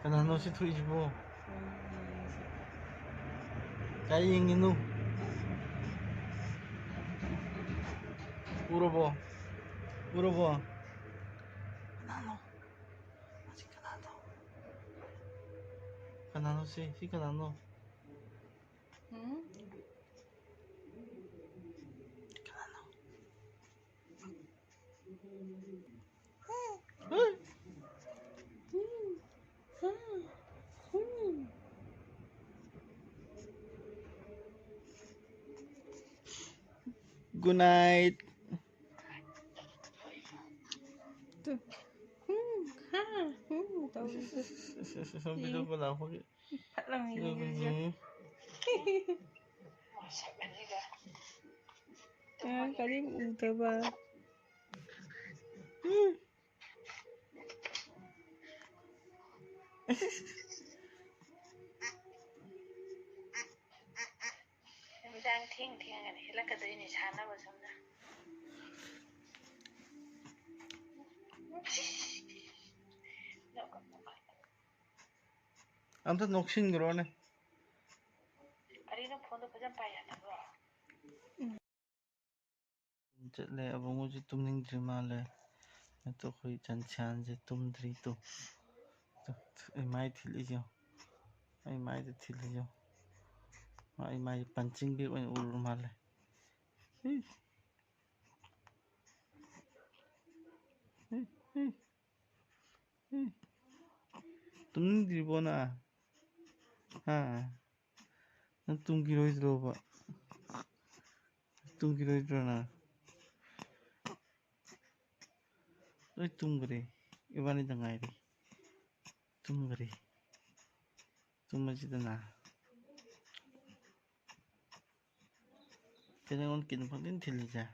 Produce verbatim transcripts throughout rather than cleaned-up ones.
ꯀꯅꯥꯅꯣ ꯁꯤ ꯊꯣꯛꯏꯁꯤꯕꯣ? ꯀꯥꯏ ꯌꯦꯡꯉꯤꯅꯣ? ꯎꯔꯕꯣ? ꯎꯔꯕꯣ? ꯀꯅꯥꯅꯣ? ꯁꯤ ꯀꯅꯥꯅꯣ? ꯀꯅꯥꯅꯣ ꯁꯤ? ꯁꯤ ꯀꯅꯥꯅꯣ? ꯎꯝ? ꯀꯅꯥꯅꯣ? Good night. ꯇꯨ꯫ ꯍꯨꯝ, ꯍꯥ, ꯍꯨꯝ ꯇꯧꯔꯤꯁꯦ꯫ ꯁꯣꯝ video call ꯂꯥꯛꯄꯒꯤ꯫ ꯐꯠꯂꯝꯃꯤ ꯎꯝ꯫ ꯌꯦꯡꯉꯤꯁꯦ꯫ ꯑꯉꯥꯡ ꯀꯔꯤꯝ ꯎꯗꯕ꯫ ꯅꯨꯃꯤꯗꯥꯡ ꯊꯦꯡ ꯊꯦꯡꯉꯒꯅ ꯍꯦꯜꯂꯛꯀꯗꯣꯏꯅꯤ ꯁꯥꯟꯅꯕ ꯁꯣꯝꯗ꯫ ꯑꯝꯇ ꯅꯣꯛꯁꯤꯟꯈ꯭ꯔꯣꯅꯦ꯫ ꯀꯔꯤꯅꯣ ꯐꯣꯟꯗꯣ ꯐꯖꯅ ꯄꯥꯏ ꯌꯥꯗꯕ꯭ꯔꯣ? ꯆꯠꯂꯦ꯫ ꯑꯕꯨꯡꯉꯣꯁꯨ ꯇꯨꯝꯅꯤꯡꯗ꯭ꯔꯤ ꯃꯥꯜꯂꯦ꯫ ꯑꯗꯣ ꯑꯩꯈꯣꯏ ꯆꯟꯁꯤꯌꯥꯟꯁꯦ ꯇꯨꯝꯗ꯭ꯔꯤ꯫ ꯇꯨ, ꯇꯨ, ꯇꯨ, ꯑꯩ ꯃꯥꯏ ꯊꯤꯜꯂꯤꯁꯦ ꯌꯦꯡꯉꯣ꯫ ꯑꯩ ꯃꯥꯏꯗ ꯊꯤꯜꯂꯤꯁꯦ ꯌꯦꯡꯉꯣ꯫ ꯃꯥ ꯑꯩ ꯃꯥꯏꯁꯦ punching bag ꯑꯣꯏꯅ ꯎꯔꯨꯔ ꯃꯥꯜꯂꯦ꯫ ꯏ꯫ E, E, E. ꯇꯨꯝꯅꯤꯡꯗ꯭ꯔꯤꯕꯣ ꯅꯪ? ꯍꯥ? ꯅꯪ ꯇꯨꯝꯈꯤꯔꯣꯏꯗ꯭ꯔꯣꯕ? ꯇꯨꯝꯈꯤꯔꯣꯏꯗ꯭ꯔꯣ ꯅꯪ? ꯂꯣꯏ ꯇꯨꯝꯈ꯭ꯔꯦ꯫ ꯏꯕꯥꯅꯤꯗ ꯉꯥꯏꯔꯦ꯫ ꯇꯨꯝꯈ꯭ꯔꯦ꯫ ꯇꯨꯝꯃꯁꯤꯗꯅ꯫ ꯀꯩꯅꯣ ꯑꯩꯉꯣꯟꯗ ꯀꯤꯟ ꯄꯪꯊꯤꯟ ꯊꯤꯜꯂꯤꯁꯦ?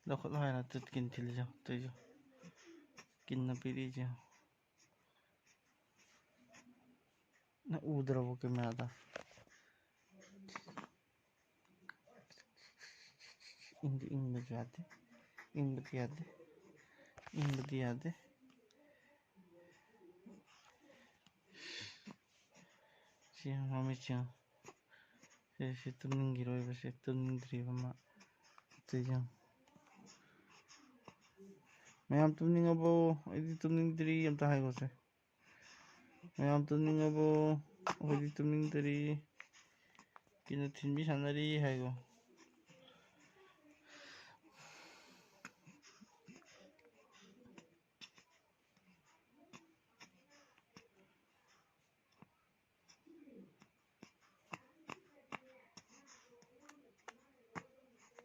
ꯂꯧꯈꯠꯂꯣ ꯍꯥꯏꯔ ꯅꯠꯇ꯭ꯔ ꯀꯤꯟ ꯊꯤꯜꯂꯤꯁꯦ? ꯇꯧꯔꯤꯁꯦ꯫ ꯀꯤꯟꯅ ꯄꯤꯔꯛꯏꯁꯦ꯫ ꯅꯪ ꯎꯗ꯭ꯔꯕꯣ camera ꯗ? ꯏꯪꯗꯤ ꯏꯪꯕꯁꯨ ꯌꯥꯗꯦ꯫ ꯏꯪꯕꯗꯤ ꯌꯥꯗꯦ꯫ ꯏꯪꯕꯗꯤ ꯌꯥꯗꯦ꯫ ꯁꯤ ꯃꯃꯤꯠꯁꯤ ꯌꯦꯡꯉꯨ꯫ ꯁꯤ, ꯁꯤ ꯇꯨꯝꯅꯤꯡꯈꯤꯔꯣꯏꯕ, ꯁꯤ ꯇꯨꯝꯅꯤꯡꯗ꯭ꯔꯤꯕ ꯃꯥ꯫ ꯑꯝꯇ ꯌꯦꯡꯉꯨ꯫ ꯃꯌꯥꯝ ꯇꯨꯝꯅꯤꯡꯉꯕꯣ? ꯑꯩꯗꯤ ꯇꯨꯝꯅꯤꯡꯗ꯭ꯔꯤ꯫ ꯑꯝꯇ ꯍꯥꯏꯈꯣꯁꯦ꯫ ꯃꯌꯥꯝ ꯇꯨꯝꯅꯤꯡꯉꯕꯣ? ꯑꯩꯈꯣꯏꯗꯤ ꯇꯨꯝꯅꯤꯡꯗ꯭ꯔꯤ꯫ ꯀꯩꯅꯣ ꯊꯤꯟꯕꯤ ꯁꯥꯟꯅꯔꯤ ꯍꯥꯏꯈꯣ꯫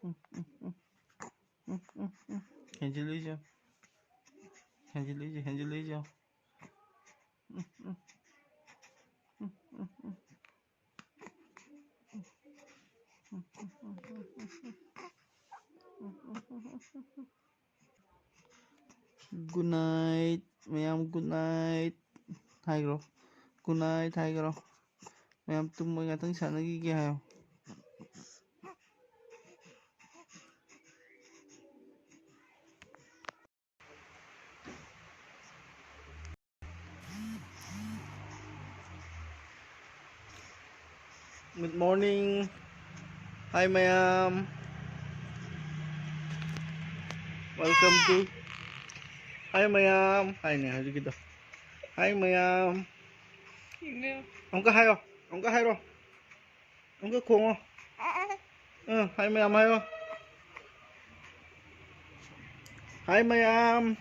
ꯎꯝ, ꯎꯝ, ꯎꯝ꯫ ꯎꯝ, ꯎꯝ, ꯎꯝ꯫ ꯍꯦꯟꯖꯤꯜꯂꯨꯏꯁꯦ꯫ ꯍꯦꯟꯖꯤꯜꯂꯨꯏꯁꯦ, ꯍꯦꯟꯖꯤꯜꯂꯨꯏꯁꯦ꯫ ꯎꯝ, ꯎꯝ꯫ ꯎꯝ, ꯎꯝ, ꯎꯝ꯫ Good night, ꯃꯌꯥꯝ, good night ꯍꯥꯏꯈ꯭ꯔꯣ꯫ Good night ꯍꯥꯏꯈ꯭ꯔꯣ꯫ ꯃꯌꯥꯝ ꯇꯨꯝꯕ ꯉꯥꯛꯇꯪ ꯁꯥꯟꯅꯈꯤꯒꯦ ꯍꯥꯏꯌꯣ꯫ Good morning. Hi, mayam. Welcome to. Hi, mayam. Hi, ne, how's it going? Hi, mayam. ꯑꯃꯨꯛꯀ ꯍꯥꯏꯌꯣ. ꯑꯃꯨꯛꯀ ꯍꯥꯏꯔꯣ. ꯑꯃꯨꯛꯀ ꯈꯣꯡꯉꯣ. ꯑ, hi, mayam ꯍꯥꯏꯌꯣ. Hi, mayam.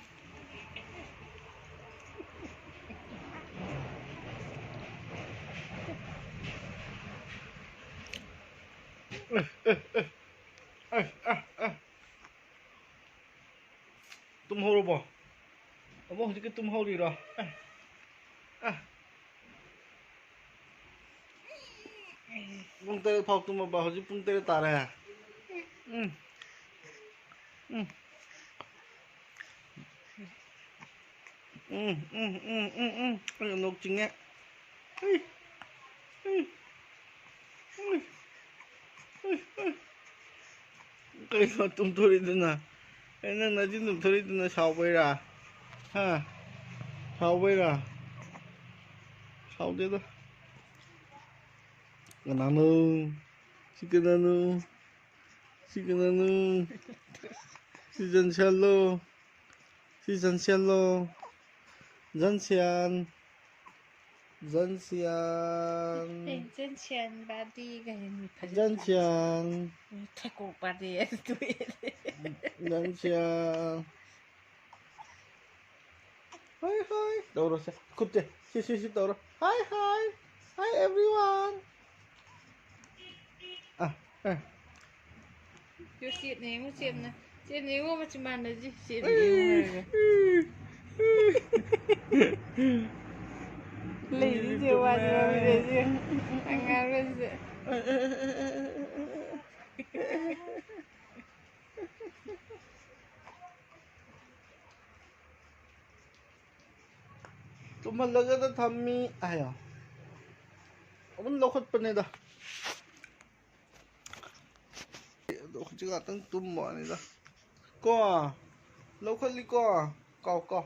ꯇꯨꯝꯍꯧꯔꯕꯣ? ꯑꯕꯣ, ꯍꯧꯖꯤꯛꯀꯤ ꯇꯨꯝꯍꯧꯔꯤꯔꯣ? ꯑꯦ, ꯑꯦ꯫ ꯄꯨꯡ ꯇꯔꯦꯠ ꯐꯥꯎ ꯇꯨꯝꯃꯕ? ꯍꯧꯖꯤꯛ ꯄꯨꯡ ꯇꯔꯦꯠ ꯇꯥꯔꯦ꯫ ꯎꯝ꯫ ꯎꯝ꯫ ꯎꯝ, ꯎꯝ, ꯎꯝ, ꯎꯝ, ꯎꯝ꯫ ꯑꯩ ꯅꯣꯛ ꯆꯤꯡꯉꯦ꯫ ꯎꯏ꯫ ꯎꯏ꯫ ꯎꯏ꯫ ꯎꯏ꯫ ꯎꯏ꯫ ꯀꯩꯅꯣ ꯇꯨꯝꯊꯣꯔꯛꯏꯗꯨꯅ? ꯀꯩꯅꯣ ꯅꯪ ꯅꯆꯤꯟ ꯇꯨꯝꯊꯣꯔꯛꯏꯗꯨꯅ ꯁꯥꯎꯕꯩꯔꯥ? ꯍꯥ? ꯁꯥꯎꯕꯩꯔꯥ? ꯁꯥꯎꯗꯦꯗ꯫ ꯀꯅꯥꯅꯣ? ꯁꯤ ꯀꯅꯥꯅꯣ? ꯁꯤ ꯀꯅꯥꯅꯣ? ꯁꯤ ꯖꯟꯁꯤꯌꯥꯟꯂꯣ? ꯁꯤ ꯖꯟꯁꯤꯌꯥꯟꯂꯣ? ꯖꯟꯁꯤꯌꯥꯟ꯫ ꯖꯟꯁꯤꯌꯥꯟ꯫ ꯑꯦ, ꯖꯟꯁꯤꯌꯥꯟ ꯕꯥꯗꯤ ꯀꯥꯏꯅ ꯐꯖꯅ ꯖꯟꯁꯤꯌꯥꯟ꯫ ꯊꯦꯀꯣꯛ ꯕꯥꯗꯤ ꯍꯥꯏꯅ ꯇꯣꯛꯑꯦ꯫ ꯖꯟꯁꯤꯌꯥꯟ꯫ ꯍꯥꯏ, ꯍꯥꯏ꯫ ꯇꯧꯔꯣ ꯁꯦ꯫ ꯈꯨꯠꯁꯦ꯫ ꯁꯤ, ꯁꯤ, ꯁꯤ ꯇꯧꯔꯣ꯫ ꯍꯥꯏ, ꯍꯥꯏ꯫ Hi, everyone. ꯑ, ꯑ꯫ ꯌꯣ, ꯆꯦꯞꯅ ꯌꯦꯡꯉꯨ, ꯆꯦꯞꯅ꯫ ꯆꯦꯞꯅ ꯌꯦꯡꯉꯨ, ꯃꯆꯤꯟ ꯃꯥꯟꯅꯁꯤ꯫ ꯆꯦꯞꯅ ꯌꯦꯡꯉꯨ ꯍꯥꯏꯔꯒ꯫ ꯂꯩꯔꯤꯁꯦ ꯋꯥꯅꯤ, ꯃꯃꯤꯠꯁꯦ ꯌꯦꯡꯉꯨ꯫ ꯑꯉꯥꯡ ꯃꯆꯥ꯫ ꯇꯨꯝꯍꯜꯂꯒꯗ ꯊꯝꯃꯤ ꯍꯥꯏꯌꯣ꯫ ꯑꯗꯨꯝ ꯂꯧꯈꯠꯄꯅꯦꯗ꯫ ꯑꯗꯣ ꯍꯧꯖꯤꯛ ꯉꯥꯛꯇꯪ ꯇꯨꯝꯕ ꯋꯥꯅꯤꯗ꯫ ꯀꯣ? ꯂꯧꯈꯠꯂꯤꯀꯣ? ꯀꯥꯎ, ꯀꯥꯎ꯫